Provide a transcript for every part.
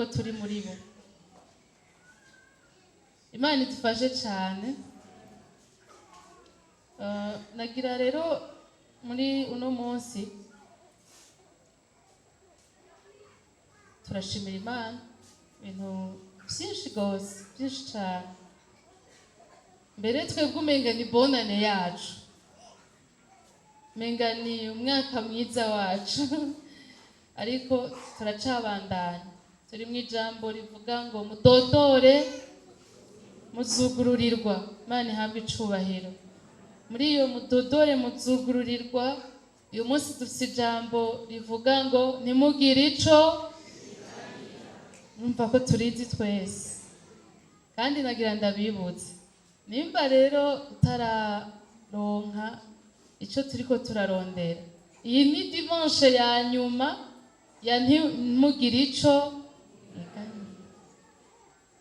ko turi muri bo. Imana idufashe cyane. Nagira rero muri uno munsi turashimira Imana ibintu byinshi rwose, byinshi cyane. Mbere twebwe umenga ni bonane yacu, umenga ni umwaka mwiza wacu, ariko turacabandanya. Turi mu ijambo rivuga ngo mudodore muzugururirwa. Imana ihabwe icubahiro. Muri iyo mudodore muzugururirwa, uyu munsi dufite ijambo rivuga ngo ntimugire ico. Numva ko turizi twese, kandi nagira ndabibutse. Nimba rero utararonka ico turiko turarondera, iyi ni dimanche ya nyuma ya ntimugire ico mwiganyira.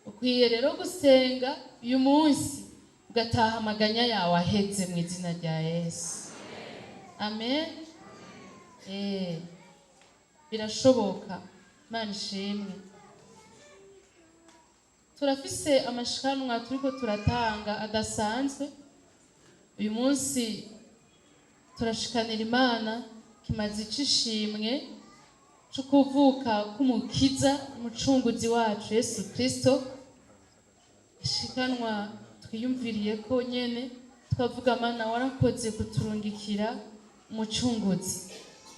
Ukwiye rero gusenga uyu munsi ugataha amaganya yawe aheze mu izina rya Yesu. Amen. Birashoboka. Imana ishimwe. Turafise amashikanwa turiko turatanga adasanzwe. Uyu munsi turashikanira Imana kimaze icishimwe cyo kuvuka k'Umukiza, Umucunguzi wacu Yesu Kristo. Ishikanwa twiyumviriye ko nyene twavuga: Mana, warakoze kuturungikira Umucunguzi.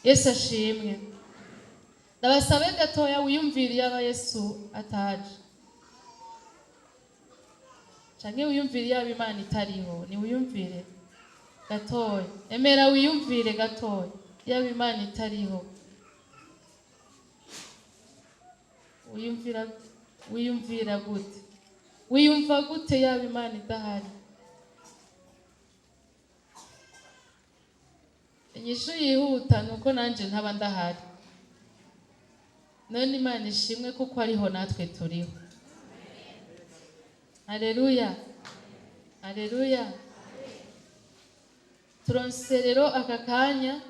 Yesu ashimwe. Ndabasabe gatoya wiyumviriye aba Yesu ataje, canke wiyumvire yaba Imana itariho. Niwiyumvire gatoya, emera wiyumvire gatoya yaba Imana itariho. Wiyumvira gute? Wiyumva gute yaba Imana idahari? Inyishu yihuta ni uko nanje ntaba ndahari. None Imana ishimwe kuko ariho natwe turiho. Haleluya, haleluya. Turonse rero aka kanya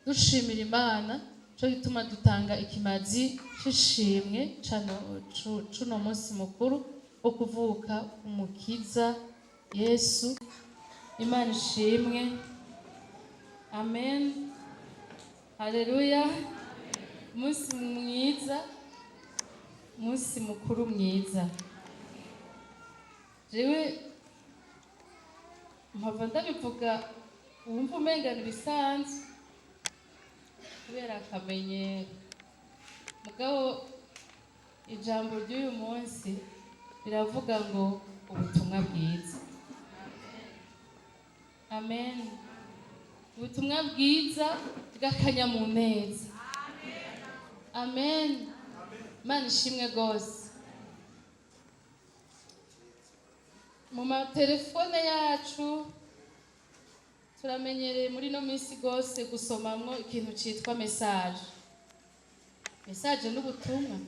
dushimira Imana, cyo gituma dutanga ikimazi c'ishimwe cuno munsi mukuru wo kuvuka Umukiza Yesu. Imana ishimwe. Amen, haleluya. Umunsi mwiza, umunsi mukuru mwiza. Jewe mpava ndabivuga wumva umenga ni ibisanzwe kubera akamenyero, mugabo ijambo ry'uyu munsi riravuga ngo ubutumwa bwiza. Amen. Ubutumwa bwiza bw'akanyamuneza. Amen. Imana ishimwe rwose. Mu matelefone yacu turamenyereye muri ino minsi rwose gusomamwo ikintu citwa message. Message n'ubutumwa,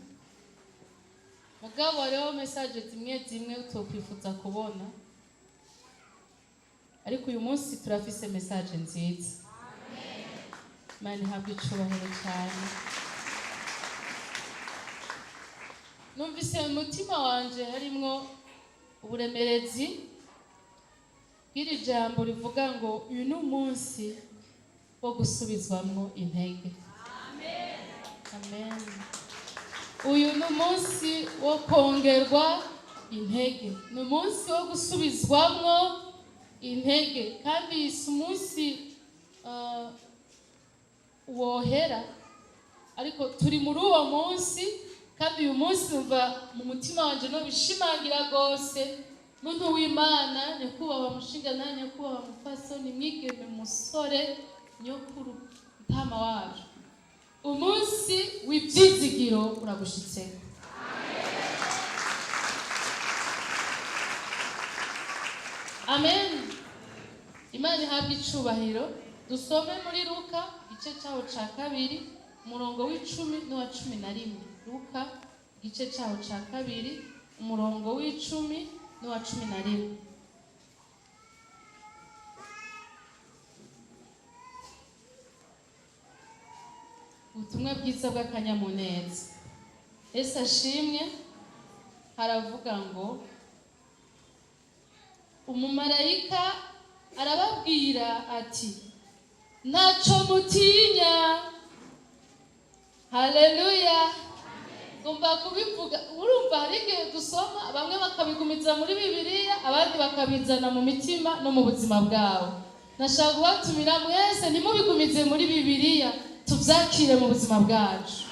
mugabo hariho message zimwe zimwe utokwifuza kubona, ariko uyu munsi turafise message nziza. Imana ihabwe icubahiro cyane. Numvise mu mutima wanje harimwo uburemerezi bw'iri jambo rivuga ngo uyu ni umunsi wo gusubizwamwo intege. Amen. Uyu ni umunsi wo kongerwa intege, ni umunsi wo gusubizwamwo intege, kandi si umunsi wohera, ariko turi muri uwo munsi. Kandi uyu munsi umva mu mutima wanje no bishimangira rwose: muntu w'Imana, nyakubahwa mushinga na nyakubahwa mupfasoni, mwigeme, musore, nyokuru, mutama wacu, umunsi w'ibyizigiro uragushitse. Amen. Imana ihabwe icubahiro. Dusome muri Luka igice cyaho ca kabiri, umurongo w'icumi n'uwa 11. Luka igice cyaho ca kabiri, umurongo w'icumi n'uwa 11. Ubutumwa bwiza bw'akanyamuneza. Yesu ashimwe. Haravuga ngo umumarayika arababwira ati: "Ntacyo mutinya." Haleluya! Ngomba kubivuga. Urumva, hari igihe dusoma, bamwe bakabigumiza muri Bibiliya, abandi bakabizana mu mitima no mu buzima bwabo. Nashaka kubatumira mwese, ntimubigumize muri Bibiliya, tubyakire mu buzima bwacu.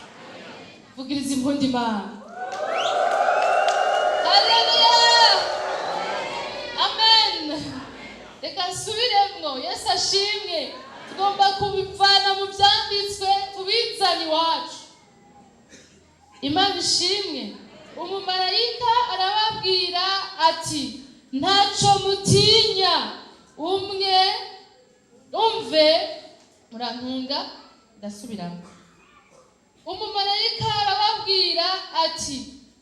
Vugiriza impundu Imana. Haleluya, amen. Reka nsubiremwo. Yesu ashimwe. Tugomba kubivana mu byanditswe, tubizana iwacu. Imana ishimwe. Umumarayika arababwira ati: "Ntacyo mutinya." Umwe, umve, murantunga, ndasubiramo. Umumarayika arababwira ati: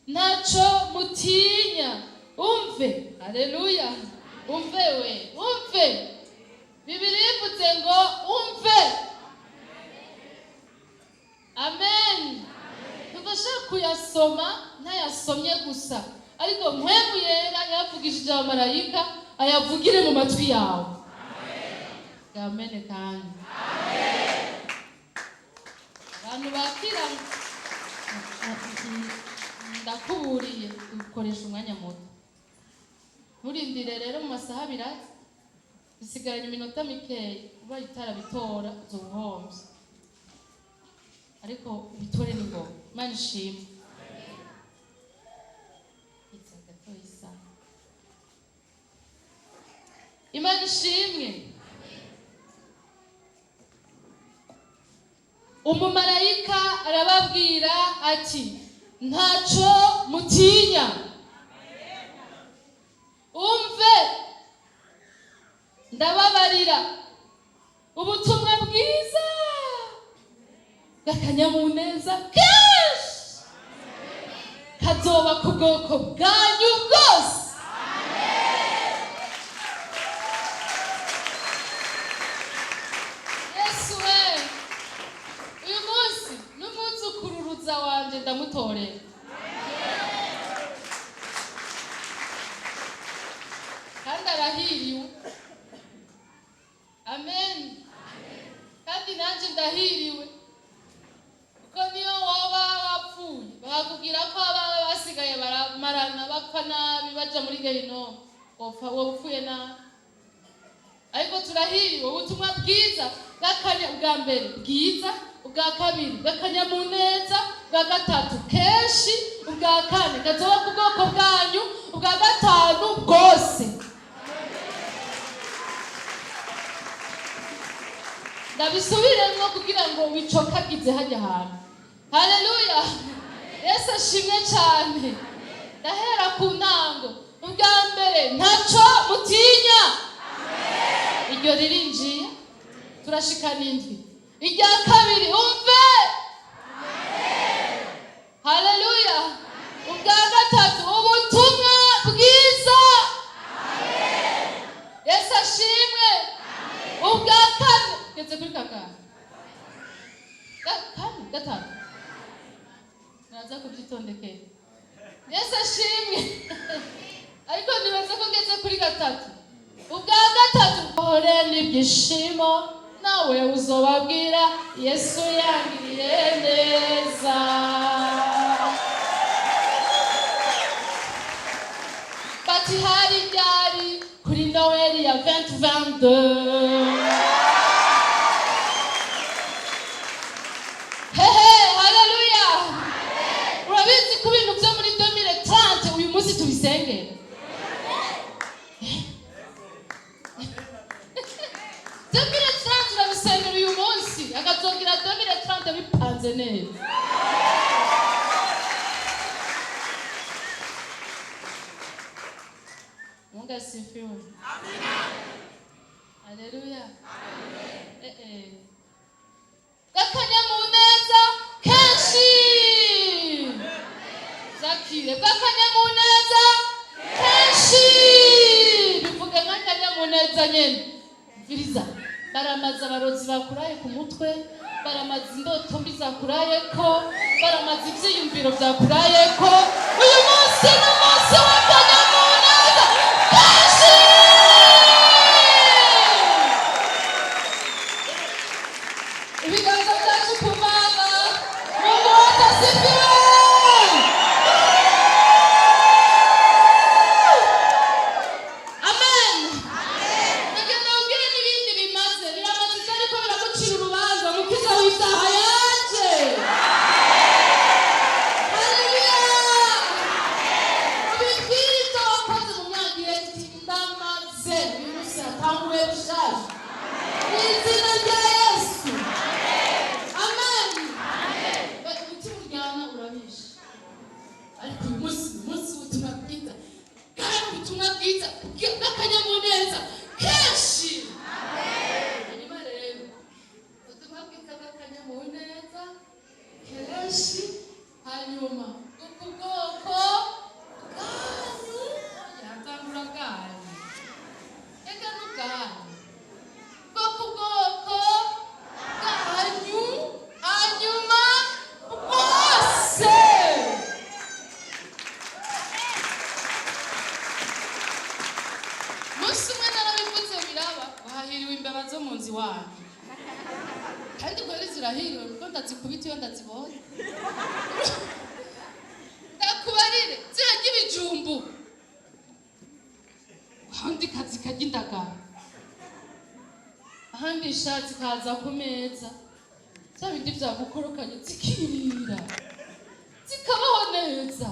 "Ntacyo mutinya." Umve, haleluya! Umve we, umve. Bibiliya ivuze ngo umve. Amen. Ntugashaka kuyasoma ntayasomye gusa, ariko Mpwemu Yera yavugishije abamarayika, ayavugire mu matwi yawe. Amen. Kandi abantu bakira, ndakuburiye, ukoresha umwanya muto. Nturindire rero mu masaha 2 aze, dusigaranye iminota mikeya. Ubaye utarabitora, uzoba uhombye, ariko ubitore ni ngombwa. Imana ishimwe. Itsa gatoya isaha. Imana ishimwe. Umumarayika arababwira ati: "Ntacyo mutinya." Umve, ndababarira ubutumwa bwiza bw'akanyamuneza kenshi kazoba ku bwoko bwanyu bwose. Yesu we! Uyu munsi n'umwuzukururuza wanje ndamutorera, kandi arahiriwe. Amen. Kandi nanjye ndahiriwe, kuko niyo woba wapfuye, bakakubwira ko abawe basigaye baramarana, bapfa nabi, baja muri gehinomu, wopfa woba upfuye nabi. Ariko turahiriwe. Ubutumwa bwiza bw'akanya, bwa mbere bwiza, ubwa kabiri bw'akanyamuneza, ubwa gatatu kenshi, ubwa kane kazoba ku bwoko bwanyu, ubwa gatanu bwose. Ndabisubiremo kugira ngo wicokagize hajya ahantu. Haleluya, Yesu ashimwe cyane. Ndahera ku ntango. Ubwa mbere, ntacyo mutinya. Iryo ririnjiye, turashikana indwi. Irya kabiri, umve. Haleluya. Ubwa gatatu, ubutumwa bwiza. Yesu ashimwe. Ubwa kane, ngeze kuri kangahe? Kane, gatanu, naza kubyitondekera. Yesu ashimwe. Ariko nibaza ko ngeze kuri gatatu. Ubwa gatatu, hore n'ibyishimo, nawe uzobabwira: "Yesu yangiriye neza." Bati: "Hari ryari?" Kuri Noweli ya 2022. Hehe, haleluya! Urabizi ko ibintu byo muri 2030 uyu munsi tubisengera? 2030 urabisengera uyu munsi, akazongera 2030 bipanze neza. Mungu asifiwe. Haleluya. Eh eh. Bw'akanyamuneza kenshi. Zakire bw'akanyamuneza kenshi. Bivuga nk'akanyamuneza nyene. Viriza. Baramaze abarozi bakuraye ku mutwe, baramaze indoto mbi zakurayeko. Baramaze ivyiyumviro vyakurayeko. Uyu munsi ni umunsi w'akanyamuneza kenshi. Ibiganza byacu ku Mana. Mungu wote asifiwe. Amen. Ndagenda ubwire n'ibindi bimaze biramaze ibyo, ariko biragucira urubanza. Mukiza w'ibyaha yaje. Haleluya! Ubibwire ibyo wakoze mu myaka iheze uti: "Ndamaze." Uyu munsi hatanguye bishaje mu izina rya Yesu. Amen. Umutima uryana urabishe, ariko uyu munsi ni umunsi w'ubutumwa bwiza, kandi ubutumwa bwiza bw'akanyamuneza kenshi. Hanyuma rero ubutumwa bwiza bw'akanyamuneza kenshi, hanyuma ku bwoko bwanyu, yatangura bwanyu, ega n'ubwanyu bwo ku bwoko bwanyu, hanyuma bwose. Umunsi umwe narabivuze biraba. Wahahiriwe imbeba zo mu nzu iwanyu, kandi kweri zirahiriwe, kuko ndazikubita iyo ndazibonye. Ndakubarire, zirarya ibijumbu, ahandi kazi karya indagara, ahandi ishatsi kaza ku meza, bya bindi byagukorokanye zikirira, zikabaho neza.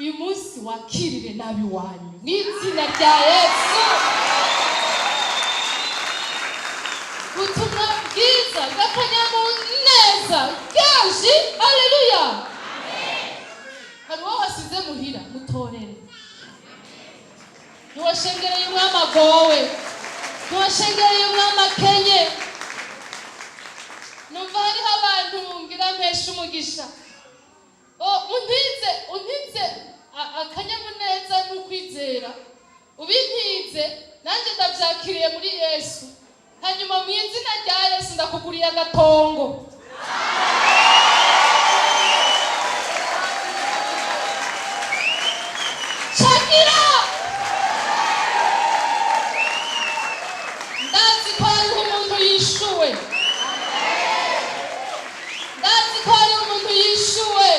Uyu munsi wakirire nabi wanyu mu izina rya Yesu ubutumwa bwiza bw'akanyamuneza kenshi. Haleluya! Hari uwo wasize muhira, mutorere. Ntiwashengereye umwami agowe, ntiwashengereye umwami akenye. Numva hariho abantu ngira mpesha umugisha. Oh, untize, untize akanyamuneza n'ukwizera, ubintize nanjye ndabyakiriye muri Yesu. Hanyuma mu izina rya Yesu ndakuguriye agatongo. Shakira, ndazi ko hariho umuntu yishuwe, ndazi ko hariho umuntu yishuwe.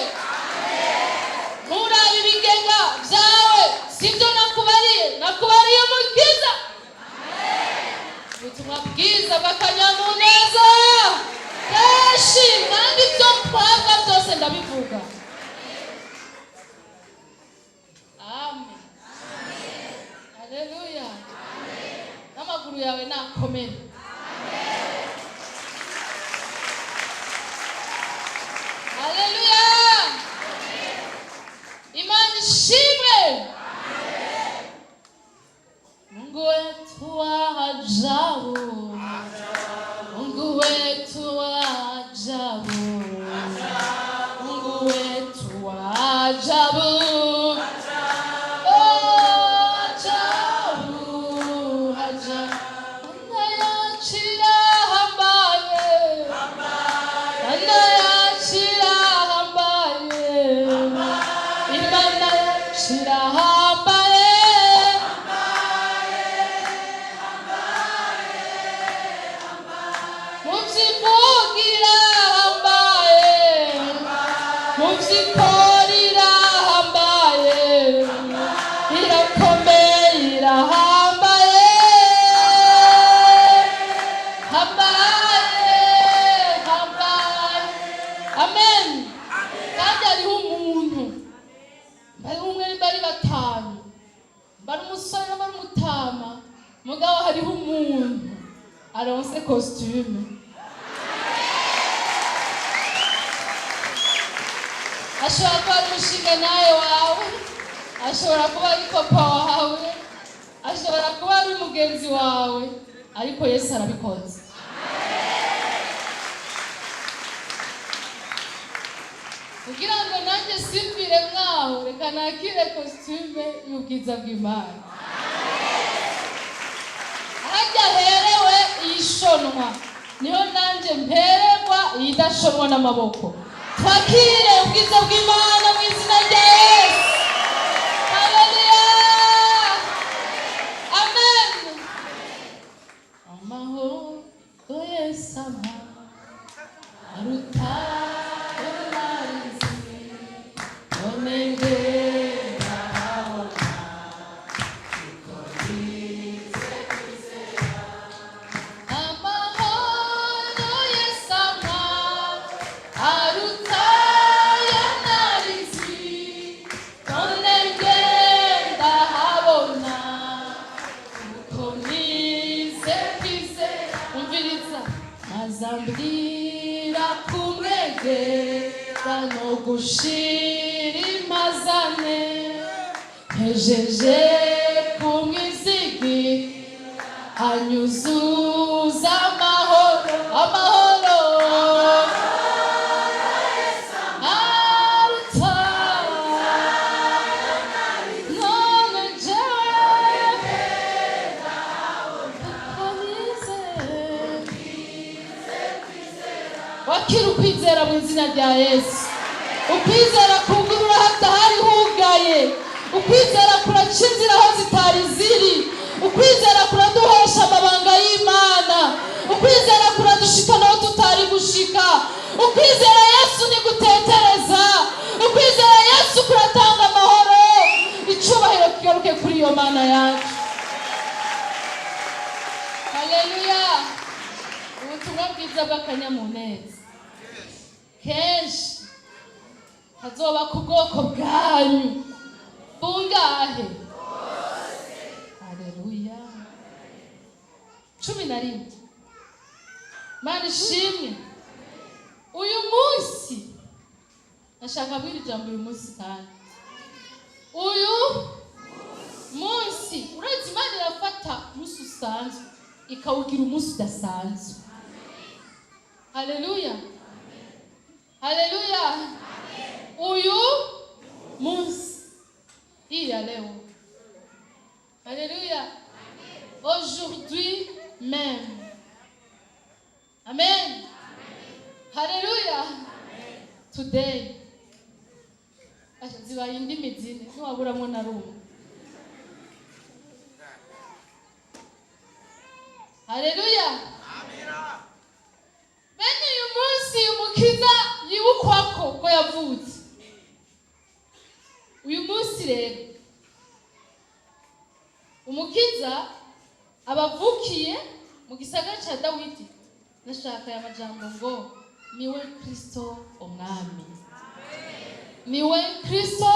Nturabe ibigega byawe, sibyo nakubariye, nakubariye umukiza. Ubutumwa bwiza bw'akanyamuneza kenshi, kandi ibyo mpabwa byose ndabivuga. Amen. Haleluya! N'amaguru yawe nakomere. Haleluya! Imana ishimwe. Mungu wetu wa ajabu, Mungu wetu wa ajabu, Mungu wetu wa ajabu. Oh, ajabu, ajabu. Mana yacu irahambaye, Mana yacu irahambaye, Imana yacu irahambaye. Muvyivugira hambaye, muvyikorera hambaye, irakomeye, irahambaye, hambaye, hambaye. Amen. Kandi hariho umuntu, bari umwe, bari batanu, bari umusore, bari umutama, mugabo hariho umuntu aronse costume. Ashobora kuba ari umushinga nawe wawe, ashobora kuba ari papa wawe, ashobora kuba ari mugenzi wawe, ariko Yesu arabikoze. Kugira ngo nanjye simvire mwaho, reka nakire costume y'ubwiza bw'Imana. Hajya herewe iyishonwa, niho nanjye mpererwa iyidashonwa n'amaboko. Twakire ubwiza bw'Imana mu izina rya Yesu. Haleluya, amen. Amahoro Yesu ampa aruta ayo nari nzi, none ngenda habona kuko nize kwizera. Amahoro Yesu ampa aruta ayo nari nzi, none ngenda habona kuko nize kwizera. Umviriza, azambwira kumwegera no gushira impazane, mpejeje kumwizigira anyuzuza amahoro. Amahoro aruta, none jewe kuko nize. Wakira ukwizera mu izina rya Yesu. Ukwizera kugurura hatahari hugaye. Ukwizera kuraca inzira aho zitari ziri. Ukwizera kuraduhesha amabanga y'Imana. Ukwizera kuradushikana aho tutari gushika. Ukwizera Yesu ntigutetereza. Ukwizera Yesu kuratanga amahoro. Icubahiro kigaruke kuri iyo Mana yacu. Haleluya. Ubutumwa bwiza bw'akanyamuneza kenshi hazoba ku bwoko bwanyu bungahe? Haleluya. 11. Mana ishimwe. Uyu munsi nashaka kubwira ijambo. Uyu munsi, kandi uyu munsi, uretse Imana irafata umunsi usanzwe ikawugira umunsi udasanzwe. Haleluya, haleluya. Uyu munsi, hii ya leo, haleluya, aujourd'hui même, amen, haleluya, today. Asha, zibaye indimi zine, ntiwaburamwo na rumwe. Haleluya. Bene uyu munsi Umukiza yibukwako ko yavutse, uyu munsi rero Umukiza abavukiye mu gisagara cya Dawidi. Nashaka aya majambo ngo: niwe Kristo Umwami, niwe Kristo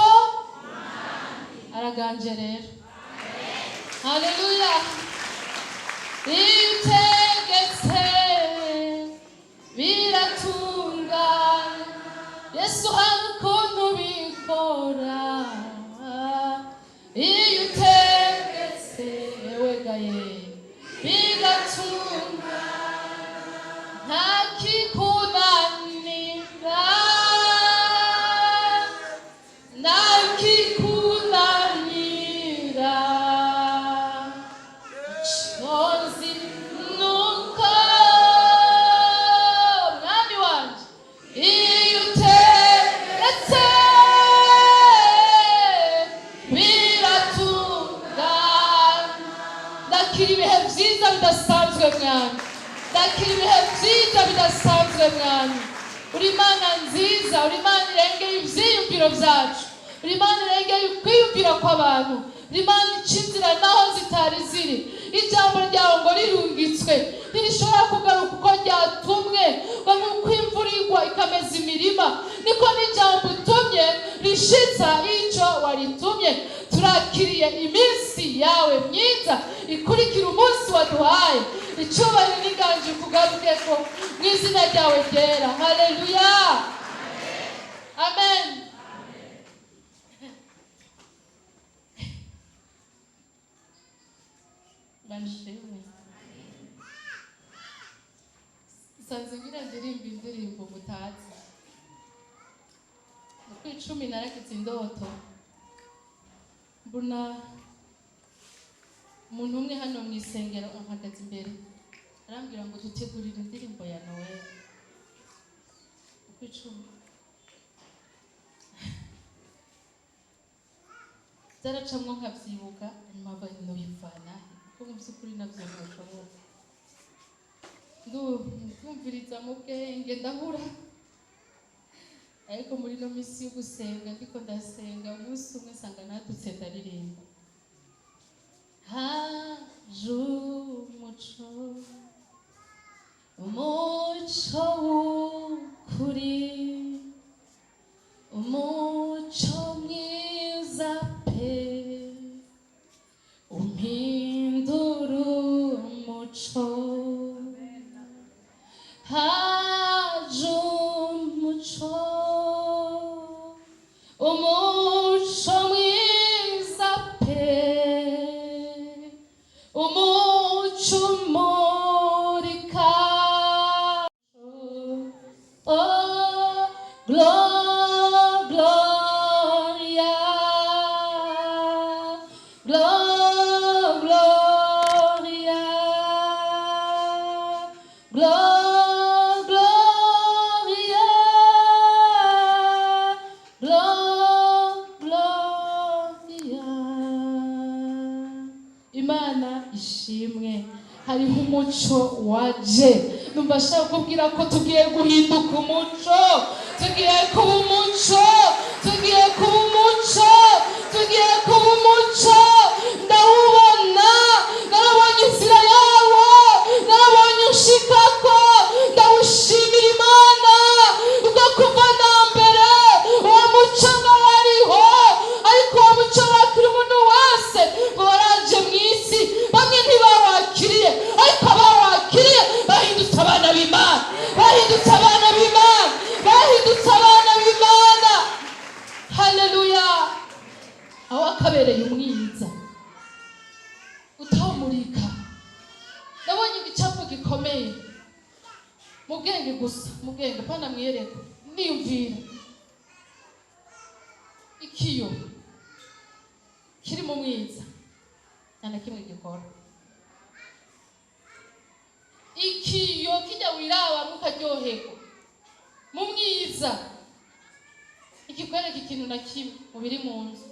araganje rero. Haleluya. Iyo utegetse biratungana. Yesu, hari ukuntu ubikora. Iyo utegetse wegaye bigatungana, nta kikunanira, nta kikunanira. Ico nzi nuko, Mwami wanje, iyo utegetse biratungana. Ndakira ibihe byiza bidasanzwe, Mwami. Ndakira ibihe byiza bidasanzwe, Mwami. Uri Imana nziza, uri Imana irengeye ivyiyumviro vyacu, uri Imana irengeye ukwiyumvira kw'abantu, uri Imana ica inzira naho zitari ziri. Ijambo ryawe ngo rirungitswe ntirishobora kugaruka uko ryatumwe, ngo nk'uko imvura igwa ikameza imirima, niko n'ijambo utumye rishitsa ico waritumye. Turakiriye iminsi yawe myiza ikurikira umunsi waduhaye. Icubahiro n'inganji kugarukeko mu izina ryawe ryera. Haleluya, amen. Banshimwe. Nsanze ngira ndirimba indirimbo mutazi. Mu kw'icumi naragize indoto, mbona umuntu umwe hano mu isengero ampagaze imbere, arambwira ngo dutegurire indirimbo ya Noel. Ukw'icumi. Byaracamwo nkabyibuka, hanyuma nobivana kuko mu by'ukuri nabyo ntibishoboka. Ndumviriza mu bwenge, ndabura. Ariko muri ino minsi yo gusenga, ndiko ndasenga, umunsi umwe nsanga nadutse ndaririmba: "Haje umuco, umuco w'ukuri, umuco mwiza pe, umpindura umuco. Haje umuco, umuco mwiza pe, umuco umurika. Oh, gloria, gloria, gloria, gloria." Imana ishimwe, hariho umuco waje. Numva ashaka kubwira ko tugiye guhinduka umuco, tugiye kuba umuco, tugiye kuba umuco, tugiye kuba umuco. Ndawubona, narabonye inzira yawo, narabonye ushikako. Ndawushimira Imana ubwo kuva na mbere uwo muco ngo wariho, ariko uwo muco wakira umuntu wese ngo waraje mu isi, bamwe ntibawakiriye, ariko abawakiriye bahindutse abana b'Imana, bahindutse abana b'Imana, bahindutse abana b'Imana. Haleluya! Aho akabereye umwiza utawumurika. Nabonye igicapo gikomeye mu bwenge gusa, mu bwenge pana mwiyereko. Niyumvira ikiyo kiri mu mwiza, nta na kimwe gikora. Ikiyo kijya wirabamwo ukaryoherwa mu mwiza, ikikwereka ikintu na kimwe mu biri mu nzu,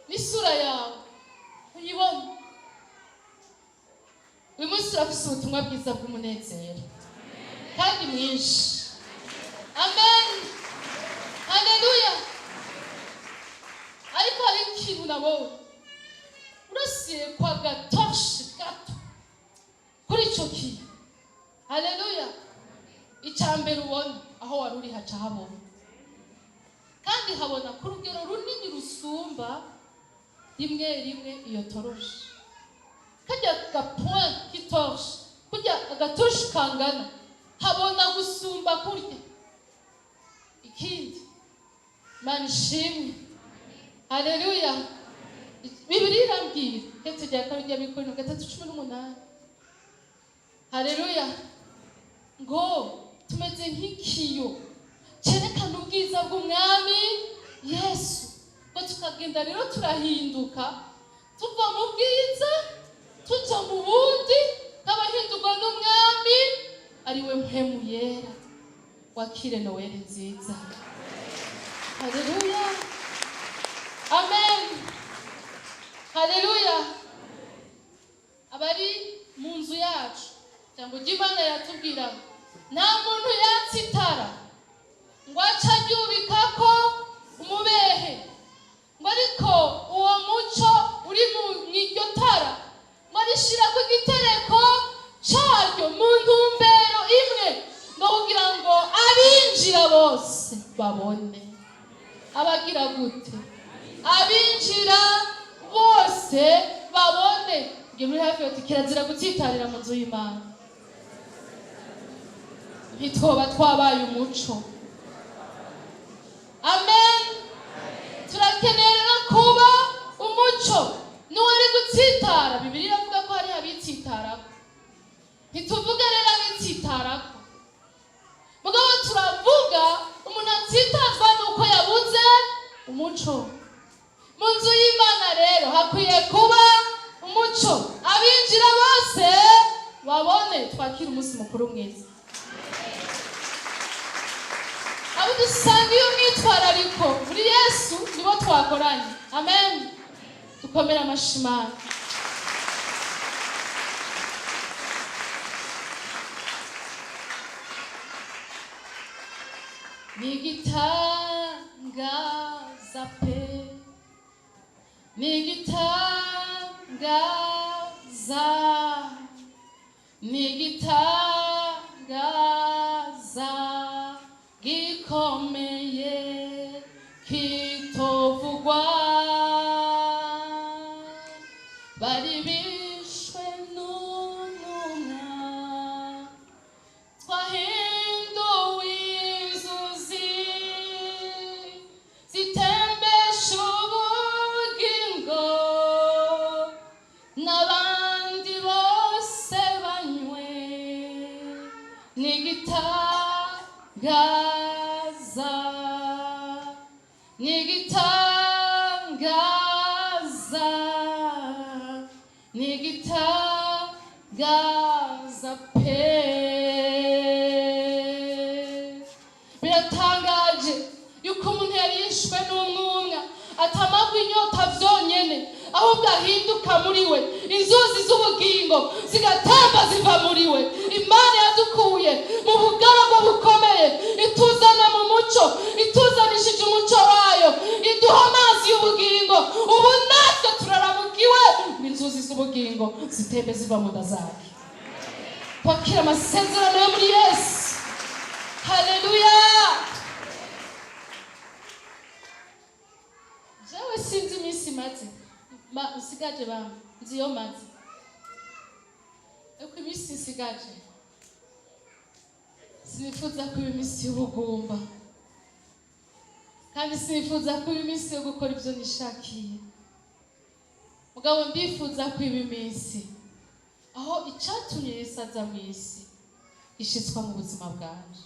n'isura yawe uyibona. Uyu munsi turafise ubutumwa bwiza bw'umunezero kandi mwinshi. Amen, haleluya! Ariko hari ikintu nabonye: urasiye kwa gatorche gato kuri ico kintu, haleluya, icya mbere ubona aho wari uri haca habona, kandi habona ku rugero runini rusumba rimwe rimwe iyo torche. Kajya gapoint k'itorche, kurya agatorche kangana, habona gusumba kurya. Ikindi, Mana ishimwe, haleluya! Bibiliya irambwira, ndetse rya kabiri ry'Abakorinto 3:18, haleluya, ngo tumeze nk'ikiyo cyerekana ubwiza bw'Umwami Yesu, ngo tukagenda rero turahinduka, tuva mu bwiza tuja mu bundi, nk'abahindurwa n'Umwami ari we Mpwemu Yera. Wakire Noweli nziza. Haleluya, amen, haleluya! Abari mu nzu yacu, ijambo ry'Imana riratubwira: nta muntu yatsa itara ngo ace aryubikako umubehe, ngo ariko uwo muco uri mu iryo tara ngo arishira ku gitereko caryo mu ntumbero imwe, ngo kugira ngo abinjira bose babone. Abagira gute? Abinjira bose babone. Nge muri hafi bati: "Kirazira gutsitarira mu nzu y'Imana." Ntitwoba twabaye umuco. Amen. Turakeneye rero kuba umuco. N'uwari gutsitara, Bibiliya iravuga ko hari abitsitaraho. Ntituvuge rero abitsitaraho, mugabo turavuga umuntu atsitazwa nuko yabuze umuco. Mu nzu y'Imana rero hakwiye kuba umuco, abinjira bose babone. Twakire umunsi mukuru mwiza. Abo dusangiye umwitwarariko muri Yesu nibo twakoranye. Amen. Dukomere amashi Imana. Nigitangaza pe, nigitangaza, nigitangaza gikomeye kitovugwa. Bari bishwe n'unumwa, twahinduwe inzuzi zitembesha ubugingo, n'abandi bose banywe. Nigitangaza, nigitangaza, nigitangaza pe. Biratangaje yuko umuntu yari yishwe n'umwumwa atamagwa inyota vyonyene, ahubwo ahinduka muri we inzuzi z'ubugingo zigatemba ziva muri we. Imana yadukuye mu bugaragwa bukomeye, ituzana mu muco, ituzanishije umuco wayo, iduha amazi y'ubugingo. Ubu natwe turaramukiwe ngo inzuzi z'ubugingo zitembe ziva mu nda zacu. Twakira amasezerano yo muri Yesu. Haleluya. Jewe sinzi iminsi maze nsigaje, bamwe nzi iyo maze, ariko iminsi nsigaje sinifuza kuba iminsi y'ubugumba, kandi sinifuza kuba iminsi yo gukora ibyo nishakiye. Mugabo ndifuza kuba iminsi aho icyatumye Yesu aza mu isi gishitswa mu buzima bwanje.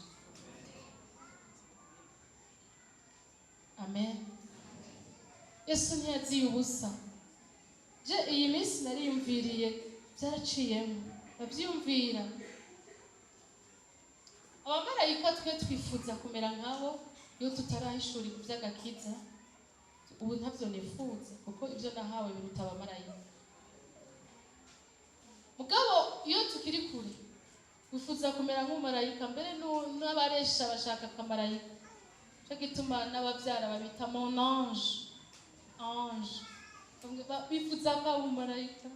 Amen. Yesu ntiyaziye ubusa. Je iyi minsi nariyumviriye, byaraciyemo, ndabyiyumvira. Abamarayika twe twifuza kumera nkabo iyo tutarahishurira iby'agakiza. Ubu ntabyo nifuza, kuko ibyo nahawe biruta abamarayika. Mugabo iyo tukiri kure wifuza kumera nk'umumarayika, mbere n'abaresha bashaka akamarayika. Cyo gituma n'ababyara babita mon ange, ange. Bamwe bifuza ko aba umumarayika.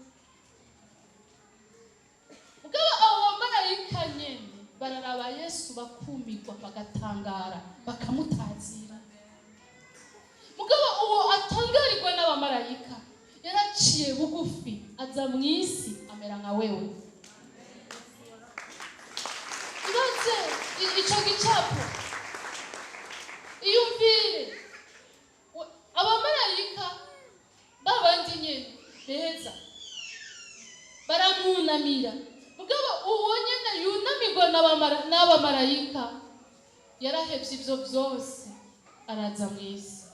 Mugabo abo bamarayika nyene bararaba Yesu bakumirwa, bagatangara, bakamutazira. Mugabo uwo atangarirwa n'abamarayika yaraciye bugufi, aza mu isi amera nka wewe. Ibaze ico gicapo, iyumvire. Abamarayika babandi nyene beza baramwunamira, mugabo uwo nyene yunamirwa n'abamarayika yarahevye ivyo vyose, araza mu isi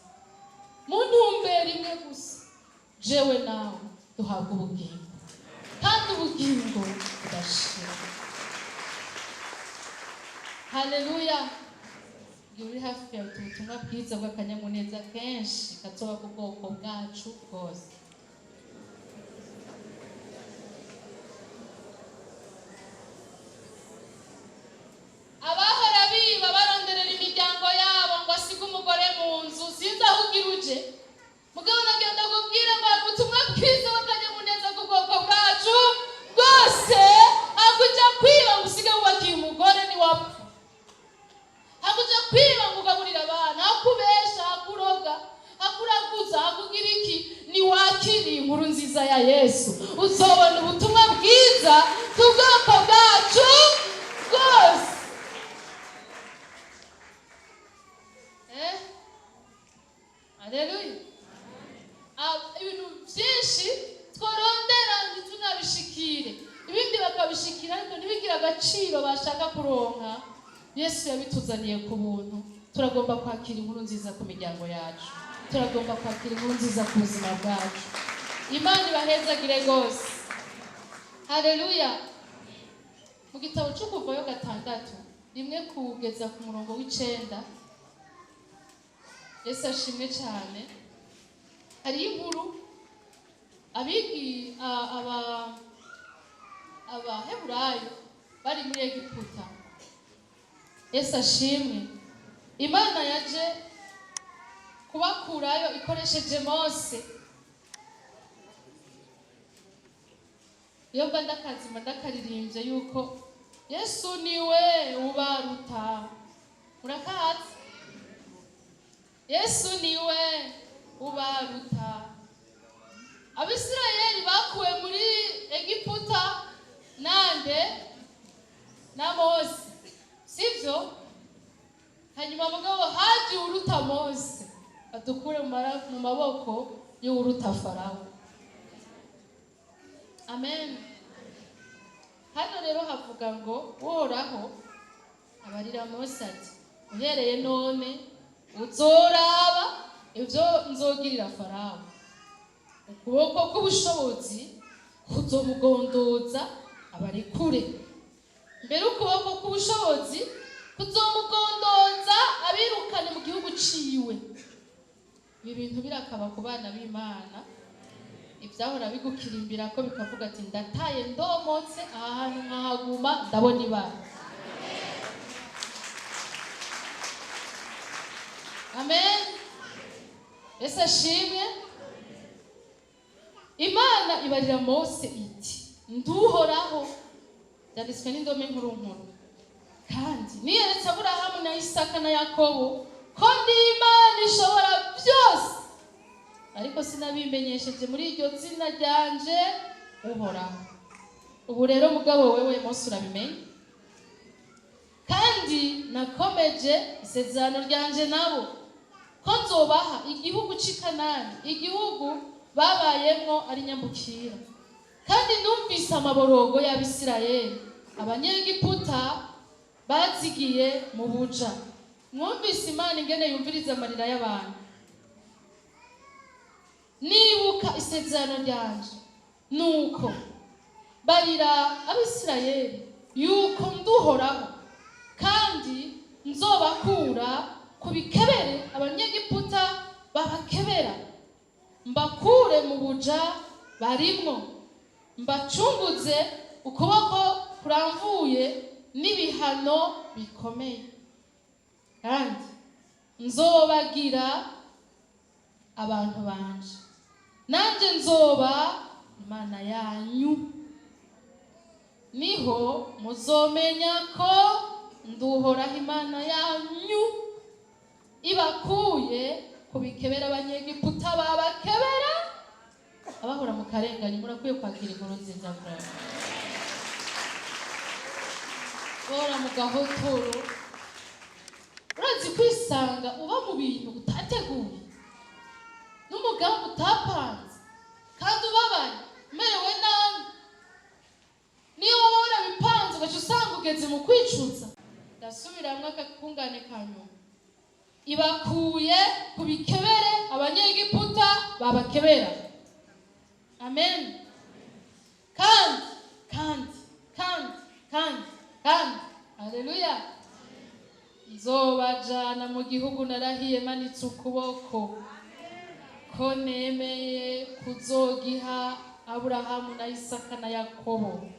mu ntumbero imwe gusa: jewe nawe duhabwa ubugingo, kandi ubugingo budashira. Haleluya. Igihe uri hafi yawe, ubutumwa bwiza bw'akanyamuneza kenshi kazoba ku bwoko bwacu bwose. Abahora biba baronderera imiryango yabo ngo asige umugore mu nzu, sinzi aho ugira uje, mugabo nagenda kubwira ngo hari ubutumwa bwiza bw'akanyamuneza ku bwoko bwacu bwose. Hakuja kwiba ngo usige wubakiye umugore niwapfa, hakuja kwiba ngo ugaburire abana, hakubesha, hakuroga, hakuraguza, hakugira iki, niwakiriye inkuru nziza ya Yesu uzobona ubutumwa bwiza ku bwoko bwacu bwose. Haleluya. Ibintu byinshi tworondera ntitunabishikire, ibindi bakabishikira ariko ntibigire agaciro bashaka kuronka. Yesu yabituzaniye ku buntu. Turagomba kwakira inkuru nziza ku miryango yacu, turagomba kwakira inkuru nziza ku buzima bwacu. Imana ibahezagire rwose. Haleluya. Mu gitabo cyo Kuvayo 6:1 kugeza ku murongo w'9. Yesu ashimwe cyane. Hariyo inkuru abigi aba Abaheburayo bari muri Egiputa. Yesu ashimwe. Imana yaje kubakurayo ikoresheje Mose. Iyo mba ndakazima ndakaririmbye yuko Yesu niwe ubaruta. Urakazi? Yesu niwe ubaruta. Abisirayeli bakuwe muri Egiputa nande? Na Mose, sivyo? Hanyuma mugabo haje uruta Mose adukure mu maboko y'uruta Farawo. Amen. Hano rero havuga ngo Uhoraho abarira Mose ati: uhereye none uzoraba ibyo nzogirira Farawo, ukuboko k'ubushobozi kuzomugondoza abarekure. Mbere ukuboko k'ubushobozi kuzomugondoza abirukane mu gihugu ciwe. Ibi bintu birakaba ku bana b'Imana. Ibyahora bigukirimbira ko bikavuga ati: ndataye, ndomotse aha hantu nkahaguma ndabona ibara. Amen. Yesu ashimwe. Imana ibarira Mose iti: nduhoraho. Byanditswe n'indome nkuru nkuru. Kandi niyeretse Aburahamu na Isaka na Yakobo ko ndi Imana ishobora byose, ariko sinabimenyesheje muri iryo zina ryanje Uhoraho. Ubu rero mugabo wewe Mose urabimenye, kandi nakomeje isezerano ryanje nabo ko nzobaha igihugu c'i Kanani, igihugu babayemwo ari nyambukira. Kandi numvise amaborogo y'Abisirayeli Abanyegiputa bazigiye mu buja. Mwumvise Imana ingene yumviriza amarira y'abantu. Nibuka isezerano ryanje, nuko barira Abisirayeli yuko nduhoraho, kandi nzobakura ku bikebere Abanyegiputa babakebera, mbakure mu buja barimwo, mbacunguze ukuboko kuramvuye n'ibihano bikomeye. Kandi nzobagira abantu banje, nanje nzoba Imana yanyu. Niho muzomenya ko nduhoraho Imana yanyu, ibakuye ku bikebera Abanyegiputa babakebera. Abahora mu karenganyi murakwiye kwakira inkuru nziza bwawe. Bora mu gahotoro, urazi kwisanga uba mu bintu utateguye n'umugambi utapanze, kandi ubabaye umerewe nabi. Niyo waba warabipanze ugaca usanga ugeze mu kwicuza. Ndasubiramwo akakungane ka nyuma: ibakuye ku bikebere Abanyegiputa babakebera. Amen. Kandi kandi kandi kandi kandi, haleluya, nzobajana mu gihugu narahiye manitse ukuboko ko nemeye kuzogiha Aburahamu na Isaka na Yakobo.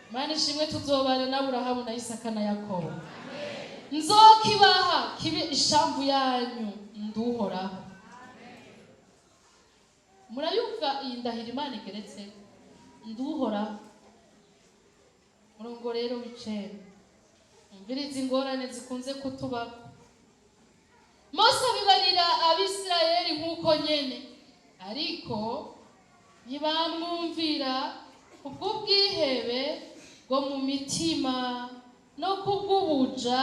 Imana ishimwe, tuzobana na Aburahamu na Isaka na Yakobo. Nzokibaha kibe ishamvu yanyu, nduhoraho. Murayumva iyi ndahiro Imana igeretse: nduhoraho. Murongo rero w'icenda, umviriza ingorane zikunze kutubako. Mose abibarira Abisirayeli nk'uko nyene, ariko ntibamwumvira kubw'ubwihebe bwo mu mitima no kubw'ubuja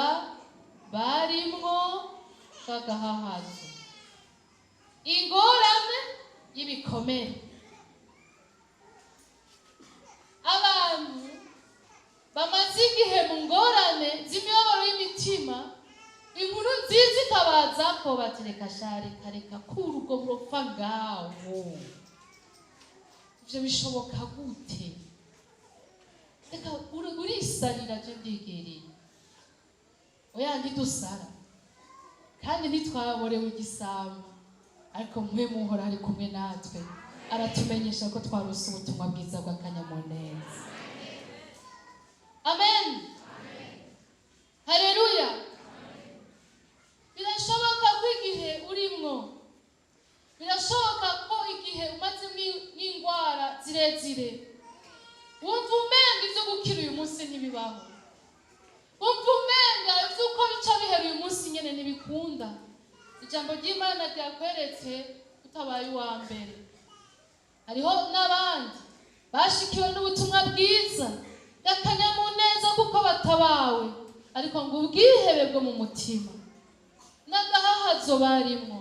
barimwo bw'agahahazo. Ingorane y'ibikomere. Abantu bamaze igihe mu ngorane z'imibabaro y'imitima, inkuru nziza ikabaza ko bati: reka sha, reka reka, kura ubwo buropfa ngaho, ivyo bishoboka gute? Reka, urisarira, je ndigereye. Oya, ntidusara kandi ntitwaborewe igisambo. Ariko mwe muhora ari kumwe natwe, aratumenyesha ko twarose ubutumwa bwiza bw'akanyamuneza. Amen, haleluya. Birashoboka ko igihe urimwo, birashoboka ko igihe umaze n'indwara zirezire, wumva umenga ibyo gukira uyu munsi ntibibaho, wumva umenga iby'uko bica bihera uyu munsi nyine ntibikunda. Ijambo ry'Imana ryakweretse utabaye uwa mbere, hariho n'abandi bashikiwe n'ubutumwa bwiza bw'akanyamuneza kuko batabawe, ariko ngo ubwihebe bwo mu mutima n'agahahazo barimwo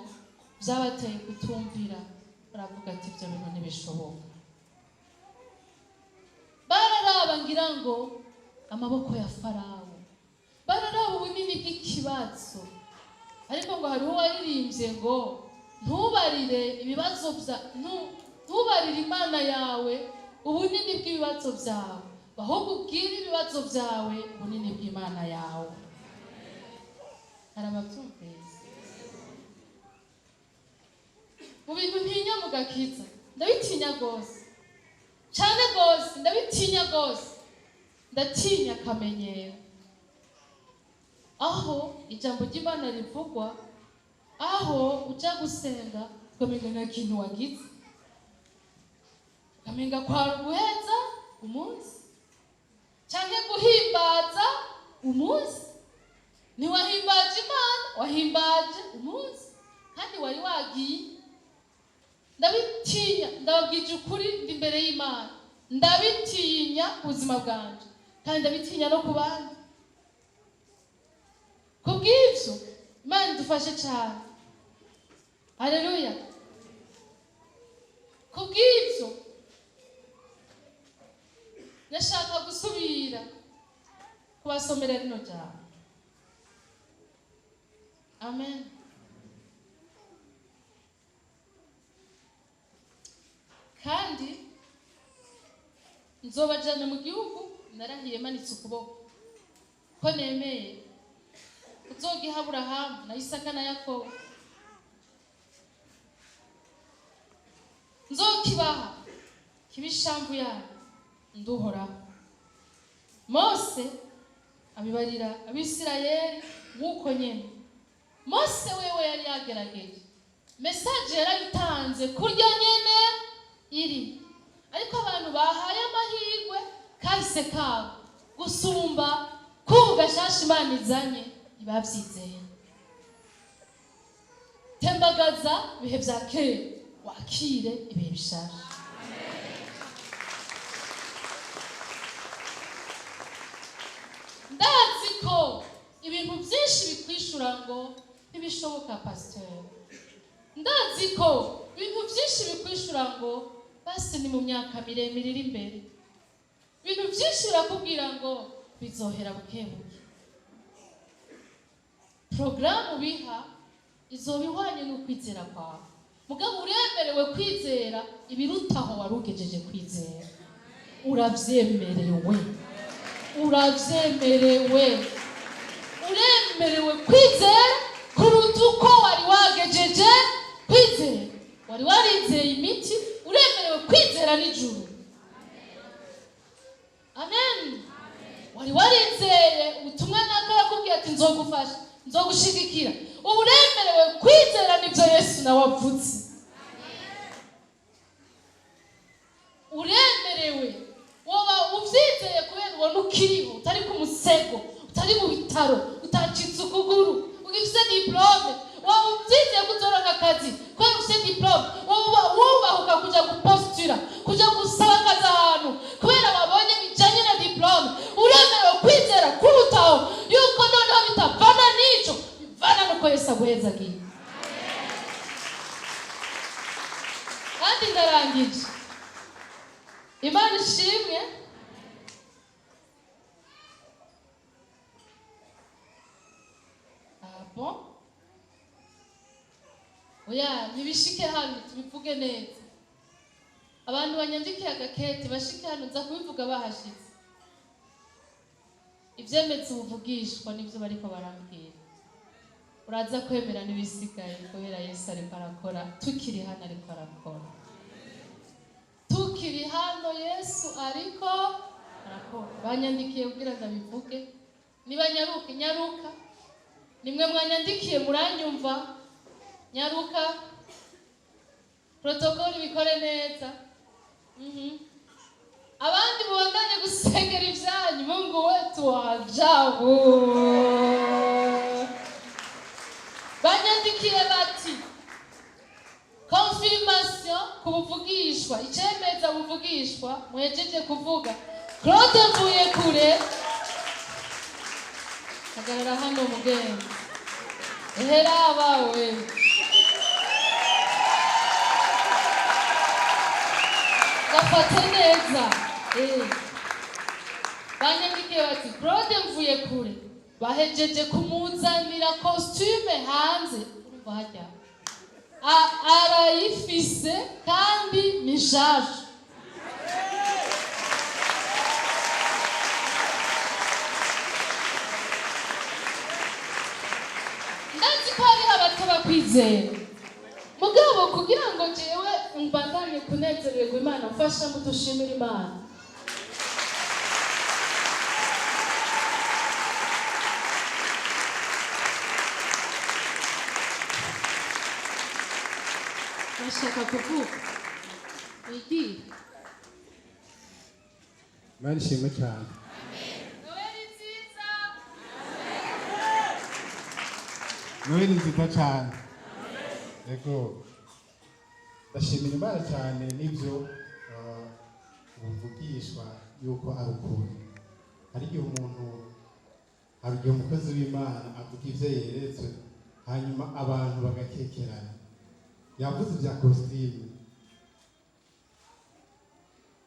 byabateye kutumvira, baravuga ati ibyo bintu ntibishoboka. Bararaba ngira ngo amaboko ya Farawo, bararaba ubunini bw'ikibazo, ariko ngo hariho uwaririmbye ngo ntubarire ibibazo bya ntubarire Imana yawe ubunini bw'ibibazo byawe, ahubwo ubwire ibibazo byawe ubunini bw'Imana yawe. Hari ababyumvise? Mu bintu ntinya mu gakiza, ndabitinya rwose cyane rwose, ndabitinya rwose, ndatinya akamenyero. Aho ijambo ry'Imana rivugwa, aho uja gusenga ukamenga nta kintu wagize, ukamenga kwari uguheza umunsi canke guhimbaza umunsi. Ntiwahimbaje Imana, wahimbaje umunsi kandi wari wagiye. Ndabitinya, ndababwije ukuri, ndi imbere y'Imana, ndabitinya ubuzima bwanje kandi ndabitinya no ku bandi. Kubw'ivyo Imana idufashe cyane. Haleluya. Kubw'ivyo ndashaka gusubira kubasomera rino jambo. Amen. Kandi nzobajana mu gihugu narahiye manitse ukuboko ko nemeye uzogiha Aburahamu na Isaka na Yakobo, nzokibaha kibe ishamvu yanyu, nduhoraho. Mose abibarira Abisirayeli nk'uko nyene. Mose wewe yari yagerageje, message yarayitanze kurya nyene iri, ariko abantu bahaye amahirwe kahise kabo gusumba kubu gashasha Imana izanye ntibavyizeye. Tembagaza ibihe vya kera, wakire ibihe bishasha. Ndazi ko ibintu byinshi bikwishura ngo ntibishoboka pasteur. Ndazi ko ibintu byinshi bikwishura ngo basi ni mu myaka miremire iri imbere. Ibintu byinshi birakubwira ngo bizohera buke buke. Porogaramu biha izoba ihwanye n'ukwizera kwawe. Mugabo uremerewe kwizera ibirutaho wari ugejeje kwizera. Uravyemerewe. Uravyemerewe. Uremerewe kwizera kuruta uko wari wagejeje kwizera. Wari warizeye imiti, uremerewe kwizera n'ijuru. Amen. Wari warizeye ubutumwa naka yakubwiye ati nzogufasha, nzogushigikira. Ubu uremerewe kwizera n'ibyo Yesu nawe avuze. Uremerewe. Woba uvyizeye kubera ubona ukiriho, utari ku musego, utari mu bitaro, utacitse ukuguru, ugifise diplome. Woba uvyizeye ko uzoronka akazi kubera ufise diplome. Woba wubahuka kuja gupostura, kuja gusaba akazi ahantu kubera babonye bijanye na diplome. Uremerewe kwizera kurutaho yuko noneho bitavana n'ico, bivana nuko Yesu aguhezagiye. Kandi ndarangije. Imana ishimwe. Ah bon? Oya, ntibishike hano tubivuge neza. Abantu banyandikiye agakete bashike hano, nza kubivuga bahashitse. Ivyemeza ubuvugishwa nivyo bariko barambwira. Uraza kwemera n'ibisigaye, kubera Yesu ariko arakora. Tukiri hano ariko arakora, tukiri hano Yesu ariko arakora. Banyandikiye kugira ngo abivuge. Niba nyaruka, nyaruka, nimwe mwanyandikiye, muranyumva. Nyaruka, protocole bikore neza. Abandi mubandanye gusengera ibyanyu. Mungu wetu wa ajabu. Banyandikiye bati: "Confirmation ku buvugishwa, icemeza buvugishwa muhejeje kuvuga." Claude Mvuye Kure, hagarara hano mugenzi. Ehera abawe. Gafate neza. Banyandikiye bati: "Claude Mvuye Kure bahejeje kumuzanira costume hanze." Urumva hajya arayifise kandi ni nshasha. Ndazi ko hariho abataba kwizera, mugabo kugira ngo jewe mbandanye kunezererwa, Imana mfasha mudushimire Imana. Bashaka kuvuga, wigire. Imana ishimwe cyane. Noheli nziza. Noheli nziza cyane. Yego, ndashimira Imana cyane. N'ibyo buvugishwa yuko ari ukuri. Hari igihe umuntu, hari igihe umukozi w'Imana avuga ibyo yeretswe, hanyuma abantu bagakekerana. Yavuze ibya costume,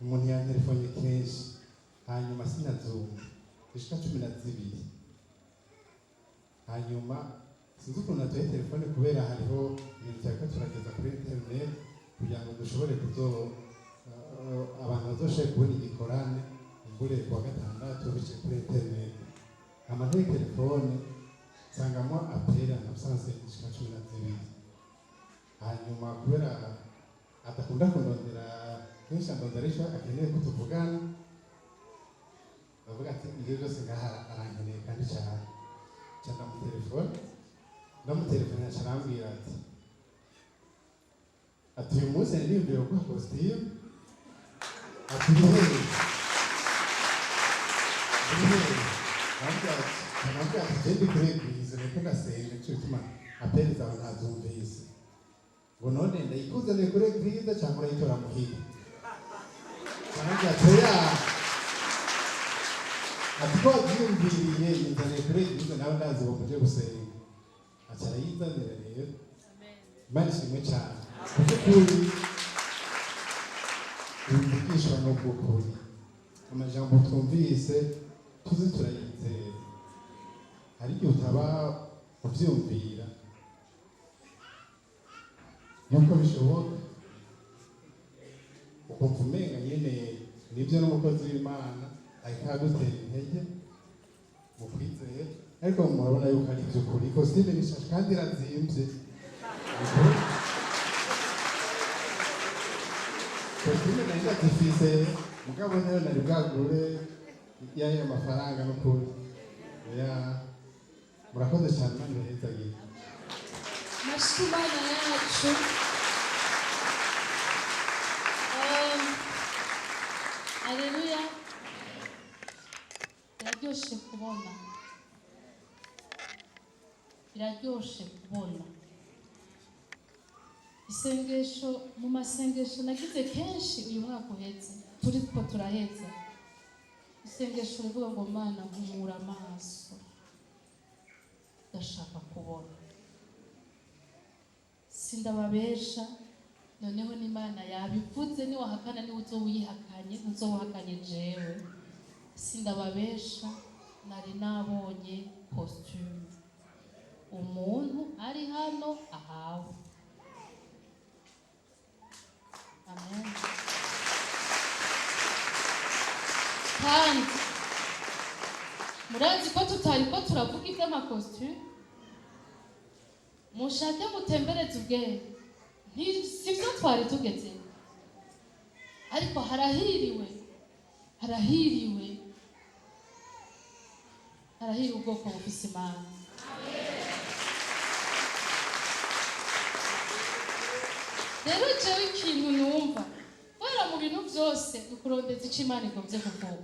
umuntu yantelefone kenshi, hanyuma sinazumva zishika 12. Hanyuma sinzi ukuntu natoye telefone, kubera hariho ibintu turiko turageza kuri internet kugira ngo dushobore kuzo abantu bazoshobore kubona igikorane imbure kuwa gatandatu biciye kuri internet. Hama ntoye telefone nsangamo appel en absence zishika 12. Hanyuma kubera adakunda kundondera kenshi, andondera ico akeneye ko tuvugana, bavuga ati ibyo byose ngaha arankeneye kandi cyane. Nca ndamutelefone, ndamutelefone, aca arambwira ati: "Uyu munsi nariyumviye kuguha costume." Ati: "Uri hehe? Uri hehe?" Arambwira ati: "Je ndi kuri église, nariko ndasenga, nico gituma appel zawe ntazumvise." Ngo: "None ndayikuzaniye kuri église cyangwa urayitora muhira?" Arambwira ati: "Oya." Ati: "Ko wabyiyumviriye, yinzaniye kuri église, nawe ndazi ngo muje gusenga." Aca arayinzanira rero. Imana ishimwe cyane. Kuko ukuri bivugishwa n'ubw'ukuri, amajambo twumvise tuzi turayizera. Hari igihe utaba uvyumvira yuko bishoboka, ukumva umenga nyene nibyo, n'umukozi w'Imana ariko agutera intege mu kwizera, ariko murabona yuko ari iby'ukuri. Costume ni shasha kandi irazimvye. Ni ukuri. Costume nari ndazifise, mugabo nayo nari bwagure y'ayo mafaranga n'ukuri. Oya, murakoze cyane, Imana ibahezagire. Mashyi Imana yacu. Aleluya. Biraryoshe kubona, biraryoshe kubona isengesho. Mu masengesho nagize kenshi uyu mwaka uhetse, turi ko turaheza, isengesho rivuga ngo: "Mana, mpumura amaso, ndashaka kubona." Sindababesha, noneho n'Imana yabivuze. Niwahakana niwe uzowihakanye, ntuzowuhakanye jewe. Sindababesha, nari nabonye costume umuntu ari hano ahawe. Amen. Kandi murazi ko tutari ko turavuga iby'ama costume. Mushake mutembereze ubwenge. Sivyo twari tugeze, ariko harahiriwe, harahiriwe, harahiriwe ubwoko bufise Imana. Rero jewe ikintu numva kubera mu bintu byose ni ukurondeza ico Imana igomvye kuvuga.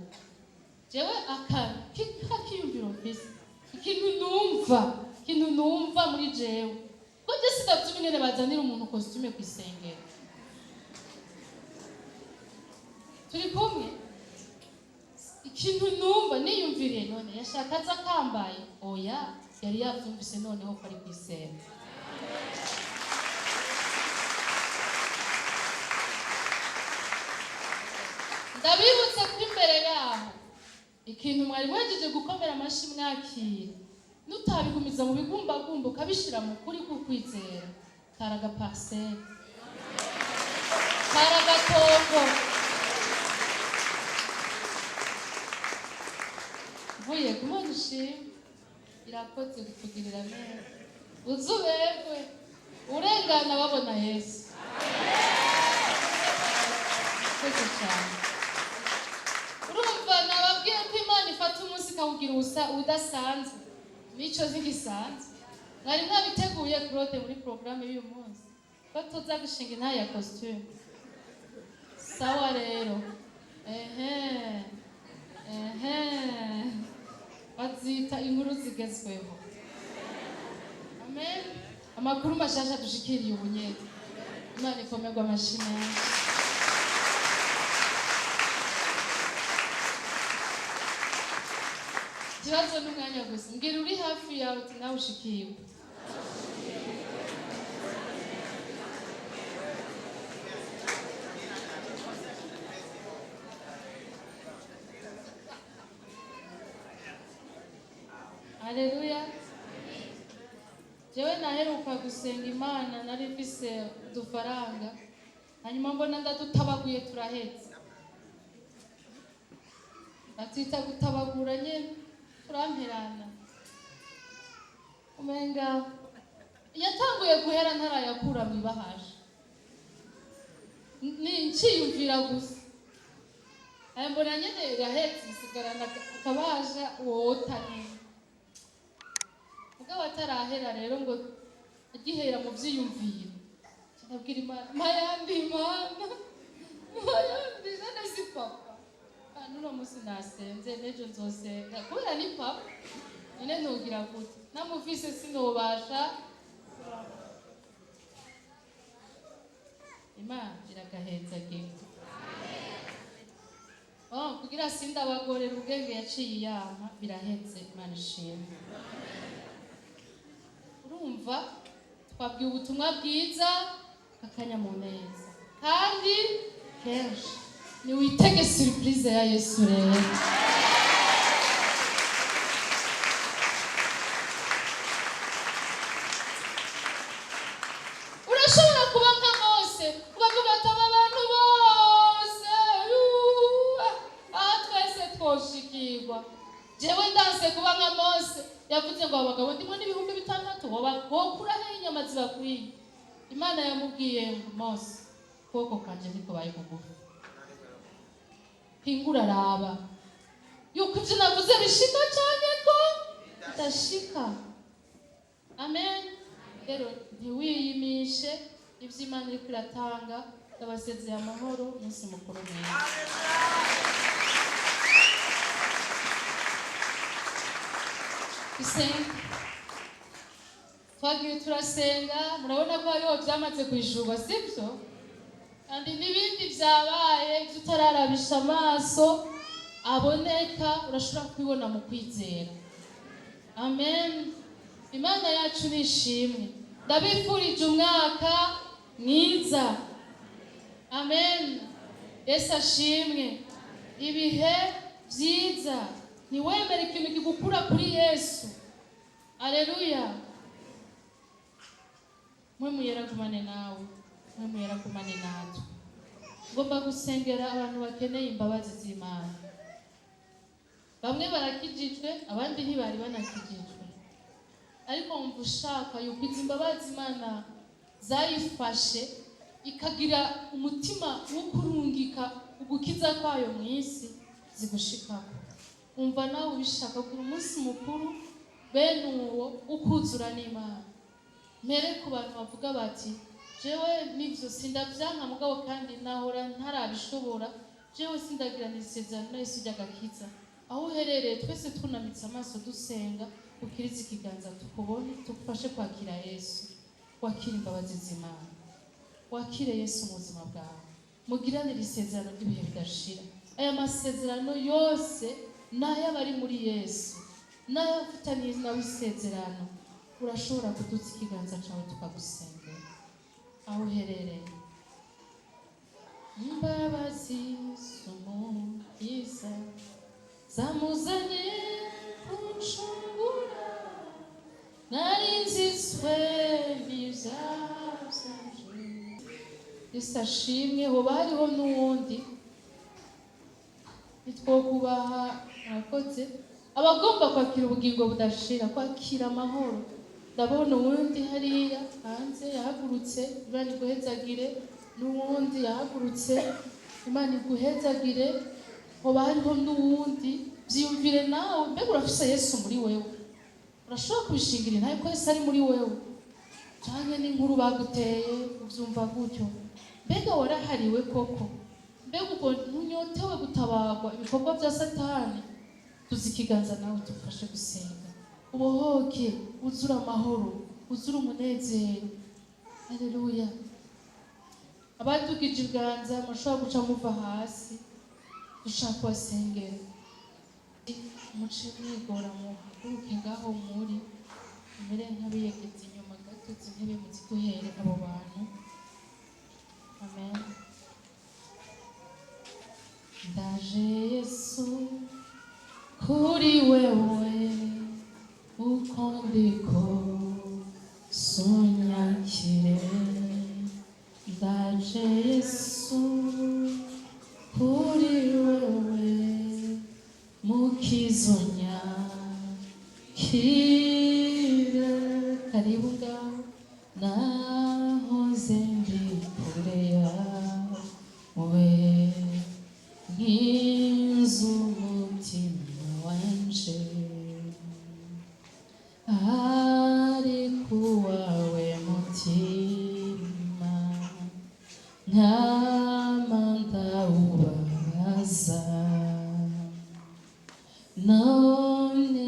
Jewe akantu k'akiyumviro mfise, ikintu numva muri jewe, ko je sidavyumva ingene bazanira umuntu costume kw'isengero. Turi kumwe? Ikintu numva niyumviriye, none yashaka aza akambaye? Oya, yari yavyumvise noneho ko ari kw'isenga. Ndabibutse ko imbere yaho ikintu mwari mwejeje gukomera amashi mwakira, nutabigumiza mu bigumbagumba ukabishira mu kuri kukwizera, kari agaparcelle, kari agatongo. Mvuye kumana ishimwe, irakoze kutugirira neza. Uzuberwe urengana babona Yesu. Urakoze cyane. Urumva nababwiye ko Imana ifata umunsi ikawugira ubusa udasanzwe, mico zigisanzwe. Mwari mwabiteguye, Claude, muri porogaramu y'uyu munsi ko tuza gushinga intahe ya costume? Sawa rero, ehe ehe, bazita inkuru zigezweho. Amen. Amakuru mashasha dushikiriye ubunyene. Imana ikomerwa amashi menshi. Ikibazo n'umwanya gusa. Mbwira uri hafi yawe uti: "Nawe ushikiwe." Haleluya. Jewe naheruka gusenga Imana nari mfise udufaranga, hanyuma mbona ndadutabaguye turahetse. Batwita gutabagura nyene, turamperana. Umenga yatanguye guhera ntarayakura mw'ibahasha, ni nciyumvira gusa aya, mbona nyene irahetse, nsigarana akabasha wota nyene. Mugabo atarahera rero, ngo agihera mu vyiyumviro, ndabwira Imana: "Mayandi Imana, mayandi." None si papa? Ah, n'uno munsi nasenze, n'ejo nzosenga kubera ni papa. None nugira gute namufise? Sinobasha. Imana iragahenzagira. Oh, kugira sindabagorera ubwenge yaciye iyampa, birahetse. Imana ishimwe. Urumva twabwiye ubutumwa bwiza akanyamuneza kandi kenshi. Niwitege surprise ya Yesu rero. Urashobora kuba nka Mose ukavuga ati: "Aba bantu bose, yuh, aha twese twoshikirwa." Jewe ndanse kuba nka Mose yavuze ngo: "Abagabo ndimo n'6,000, wokura he inyama zibakwiye?" Imana yamubwiye ngo: "Mose, ukuboko kwanje ntikubaye kugufi. Hingura, araba yuko ibyo navuze bishika cyane ko bidashika." Amen. Rero ntiwiyimishe ibyo Imana iriko iratanga. Ndabasezeye amahoro. Umunsi mukuru mwiza. Dusenge. Twagiye turasenga, murabona ko hariho byamaze kwishurwa, sibyo? Kandi n'ibindi byabaye, ibyo utararabisha amaso aboneka, urashobora kubibona mu kwizera. Amen. Imana yacu ni ishimwe. Ndabifurije umwaka mwiza. Amen. Yesu ashimwe. Ibihe byiza. Ntiwemere ikintu kigukura kuri Yesu. Aleluya. Mwe muyeragumane nawe, mwe muyeragumane natwe. Ngomba gusengera abantu bakeneye imbabazi z'Imana. Bamwe barakijijwe, abandi ntibari banakijijwe. Ariko wumva ushaka yuko izi imbabazi Imana zayifashe ikagira umutima wo kurungika ugukiza kwayo mu isi zigushikako, wumva nawe ubishaka kugira umunsi mukuru bene uwo ukuzura n'Imana. Mpere ku bantu bavuga bati: "Jewe nivyo sindavyanka, mugabo kandi nahora ntarabishobora, jewe sindagirana isezerano na Yesu ry'agakiza." Aho uherereye, twese twunamitse amaso dusenga, ukirize ikiganza tukubone, tugufashe kwakira Yesu, wakire imbabazi z'Imana, wakire Yesu mu buzima bwawe, mugiranire isezerano ry'ibihe bidashira. Aya masezerano yose ni ay'abari muri Yesu, n'ay'abafitaniye nawe isezerano. Urashobora kudutsa ikiganza cyawe tukagusengera aho uherereye. Imbabazi z'Umukiza zamuzanye kuncungura, nari nzitswe n'ibyaha byanje. Yesu ashimwe. Hoba hariho n'uwundi? Nitwokubaha, murakoze. Abagomba kwakira ubugingo budashira, kwakira amahoro. Ndabona uwundi hariya hanze yahagurutse, Imana iguhezagire. N'uwundi yahagurutse, Imana iguhezagire. Hoba hariho n'uwundi? Byiyumvire nawe, mbega urafise Yesu muri wewe? Urashobora kubishingira intahe ko Yesu ari muri wewe, canke n'inkuru baguteye uvyumva gutyo? Mbega warahariwe koko? Mbega ubwo ntunyotewe gutabarwa ibikorwa bya Satani? Tuzi ikiganza nawe tufashe gusenga, ubohoke, uzure amahoro, uzure umunezero. Haleluya! Abadugije ibiganza mushobora guca muva hasi, dushaka kubasengera. Muce mwigora muhaguruke ngaho muri, mumere nk'abiyegeza inyuma gato, izi intebe muziduhere abo bantu. Amen. Ndaje Yesu kuri wewe, uko ndiko sunyakire. Ndaje Yesu kuri wewe, mukizonya kire. Karibu ngaho. Nahoze ndi kure yawe, nk'inzu umutima wanje ariko uwawe mutima nkama ndawubabaza. None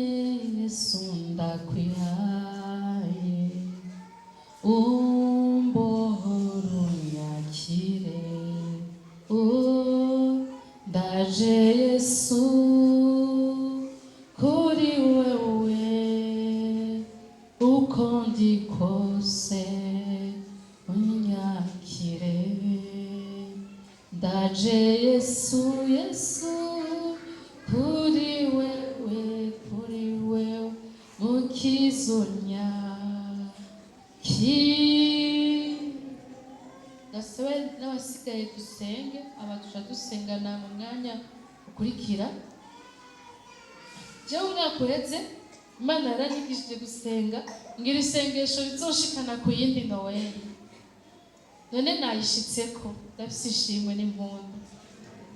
Yesu ndakwihaye, umbohoro unyakire. Oh, ndaje Yesu kuri wewe, uko ndi kose unyakire. Ndaje Yesu, Yesu kuri wewe, kuri wewe, mukizonya ki. Ndasabe n'abasigaye dusenge, aba tuja dusengana mu mwanya ukurikira. Jewe umwaka uheze Imana yaranyigishije gusenga, ngira isengesho rizoshikana ku yindi Noweli. None nayishitseko, ndafise ishimwe n'impundu.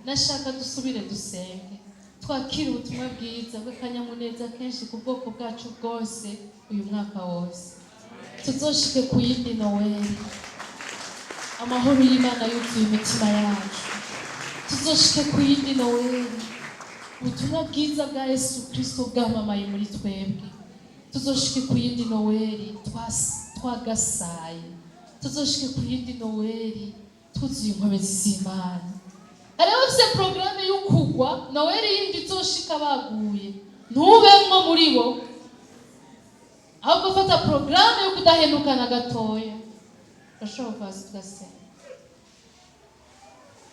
Nashaka dusubire dusenge, twakire ubutumwa bwiza bw'akanyamuneza kenshi ku bwoko bwacu bwose uyu mwaka wose, tuzoshike ku yindi Noweli amahoro y'Imana yuzuye imitima yacu, tuzoshike ku yindi Noweli ubutumwa bwiza bwa Yesu Kristo bwamamaye muri twebwe, tuzoshike ku yindi Noweli twagasaye, tuzoshike ku yindi Noweli twuzuye inkomezi z'Imana. Hariho abafise porogaramu y'ukugwa Noweli yindi izoshika baguye. Ntubemwo muri bo, ahubwo fata porogaramu yo kudahenuka na gatoya. Urashobora kuva tugasenga.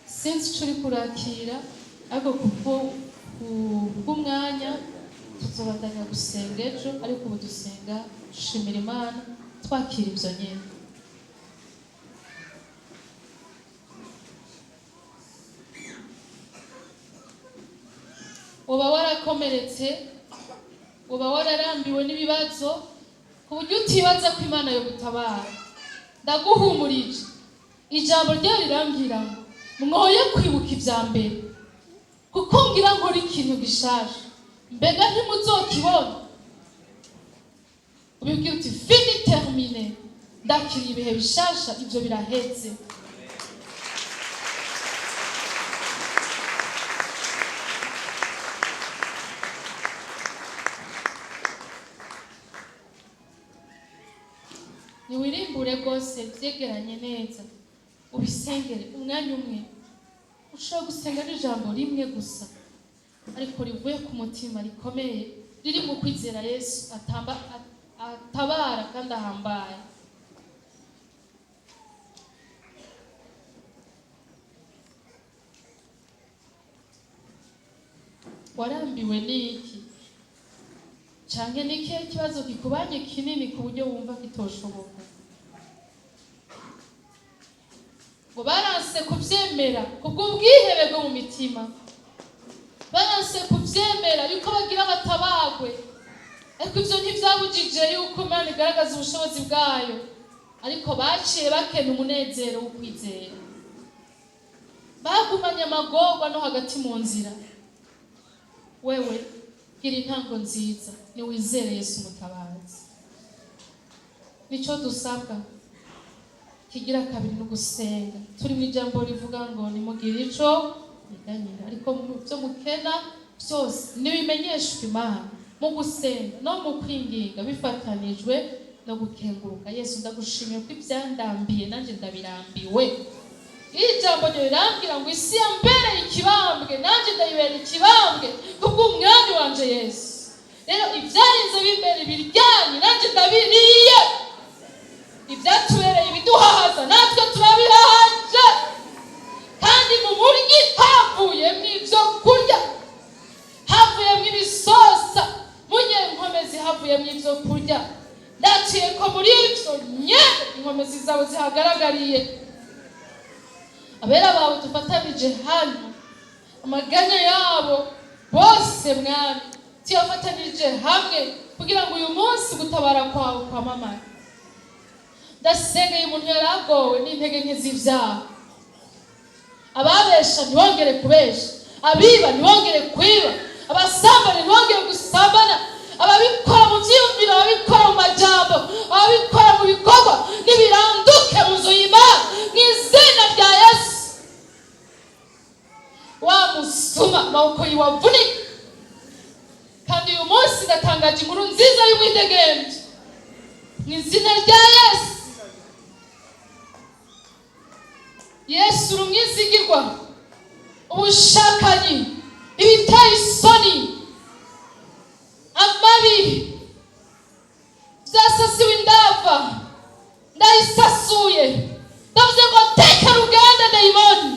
Sinzi ico uri kurakira, ariko kuko kubw'umwanya tuzobandanya gusenga ejo, ariko ubu dusenga dushimira Imana, twakira ibyo nyene. Uba warakomeretse, uba wararambiwe n'ibibazo. ku buryo utibaza ko Imana yo gutabara. Ndaguhumurije, ijambo ryayo rirambwira ngo mwoye kwibuka ibya mbere, kuko ngira nkora ikintu gishaje, mbega ntimuzokibona. Ubibwira uti fini termine, ndakiriye ibihe bishasha, ibyo birahetse. Niwirimbure rwose, byegeranye neza, ubisengere umwanya umwe. Ushobora gusenga n'ijambo rimwe gusa, ariko rivuye ku mutima, rikomeye, riri mu kwizera Yesu atamba, atabara kandi ahambaye. Warambiwe n'iki? Canke ni ikihe kibazo kikubanye kinini ku buryo wumva kitoshoboka? Ngo baranse kuvyemera kubw'ubwihebe bwo mu mitima, baranse kuvyemera yuko bagira batabagwe. Ariko ivyo ntivyabujije yuko Imana igaragaza ubushobozi bwayo, ariko baciye bakena umunezero wo kwizera, bagumanye amagorwa no hagati mu nzira. Wewe gira intango nziza, niwizere Yesu umutabazi. Nico dusabwa. Kigira kabiri no gusenga. Turi mu ijambo rivuga ngo nimugire ico mwiganyira, ariko mu byo mukena byose nibimenyeshwe Imana mu gusenga no mu kwinginga bifatanijwe no gukenguruka. Yesu, ndagushimiye ko ibyandambiye nanjye ndabirambiwe. Iri jambo ryo rirambwira ngo isi yambereye ikibambwe, nanjye ndayibera ikibambwe kubw'umwami wanje Yesu. Rero ibyarinze bimbera ibiryanye, nanjye ndabiriye. Ibyatubereye ibiduhahaza, natwe turabihahaje. Kandi mu muryi havuyemo ibyo kurya, havuyemo ibisosa, munyenkomezi havuyemo ibyo kurya. Ndaciye ko muri ibyo nyene inkomezi zabo zihagaragariye. Abera bawe dufatanije hano, amaganya yabo bose Mwami tuyafatanije hamwe kugira ngo uyu munsi gutabara kwawe kwamamare. Ndasengeye umuntu yaragowe n'intege nke z'ivyaha, ababesha ntibongere kubesha, abiba ntibongere kwiba, abasambana ntibongere gusambana, ababikora mu vyiyumviro, ababikora mu majambo, ababikora mu bikorwa, nibiranduke mu nzu y'Imana mu izina rya Yesu. Wa musuma amaboko yiwe avunike. Kandi uyu munsi ndatangaje inkuru nziza y'umwidegemvyo mu izina rya Yesu. Yesu uri umwizigirwa, ubushakanyi, ibiteye isoni, amabi byasasiwe indava, ndayisasuye, ndavuze ngo teka ruganda dayimoni.